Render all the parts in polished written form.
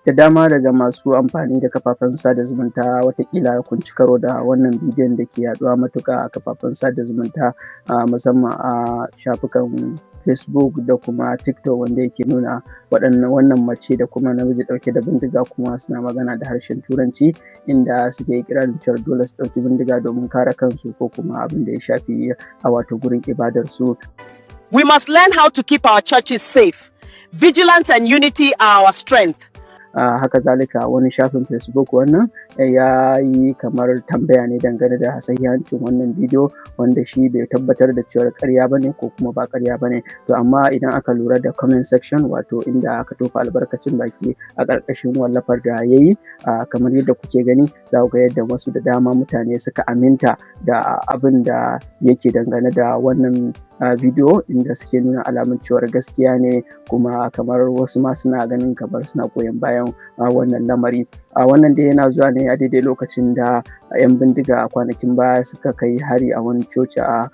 Da dama daga masu amfani da kafafen sada zumunta watakila kun ci karo da wannan bidiyon da ke yaɗuwa matuƙa a kafafen sada zumunta, musamman a shafukan Facebook da kuma TikTok, wanda yake nuna waɗannan wannan mace da kuma namiji ɗauke da bindiga, kuma suna magana da harshen Turanci, inda suke ikirarin cewa dole su ɗauki bindiga domin kare kansu ko kuma abin da ya shafi a wato gurin ibadarsu. We must learn how to keep our churches safe. Vigilance and unity are our strength. Haka zalika, wani shafin Facebook wannan ya yi kamar tambaya ne dangane da sahihancin wannan bidiyo, wanda shi bai tabbatar da cewar ƙarya bane ko kuma ba ƙarya bane. To amma idan aka lura da comment section, wato inda aka tofa albarkacin baki a ƙarƙashin wallafar da ya yi, kamar yadda kuke gani, za ku ga yadda wasu da dama mutane suka aminta da abin da yake dangane da wannan bidiyo, inda suke nuna alamun cewar gaskiya ne, kuma kamar wasu ma suna ganin kamar suna goyon bayan wannan lamari. Wannan dai yana zuwa ne a daidai lokacin da 'yan bindiga a kwanakin baya suka kai hari a wani coci a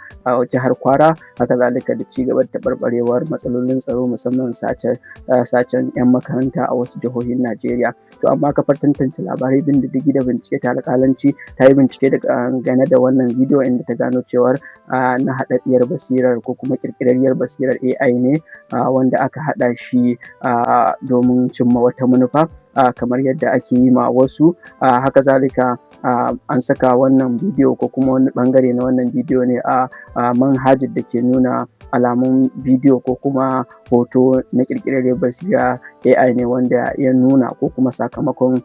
jihar Kwara, haka zalika da ci gaba da taɓarɓarewar matsalolin tsaro, musamman sace sacen 'yan makaranta a wasu jihohin Najeriya. To amma kafar tantance labarai, bin diddigi da bincike ta Alƙalanci ta yi bincike dangane da wannan bidiyo, inda ta gano cewar na haɗaɗɗiyar basirar ko kuma ƙirƙirarriyar basirar AI ne, wanda aka haɗa shi domin cimma wata manufa, kamar yadda ake yi ma wasu. Haka zalika, an saka wannan bidiyo ko kuma wani ɓangare na wannan bidiyo ne a manhajar da ke nuna alamun bidiyo ko kuma hoto na ƙirƙirarriyar basira AI ne, wanda ya nuna ko kuma sakamakon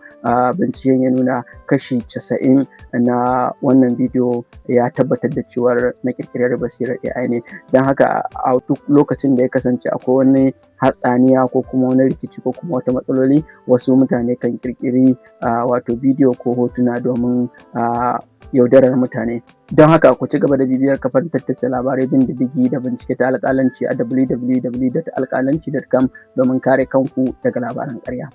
binciken ya nuna kashi 90 na wannan bidiyo ya tabbatar da cewar na ƙirƙirarriyar basirar AI ne. Don haka, a duk lokacin da ya kasance akwai wani hatsaniya ko kuma wani rikici ko kuma wata matsaloli, wasu mutane kan ƙirƙiri wato bidiyo ko hotuna domin yaudarar mutane. Don haka, ku ci gaba da bibiyar kafar tantance labarai, bin diddigi da bincike ta Alƙalanci a www.alƙalanci.com domin kare kanku daga labaran ƙarya.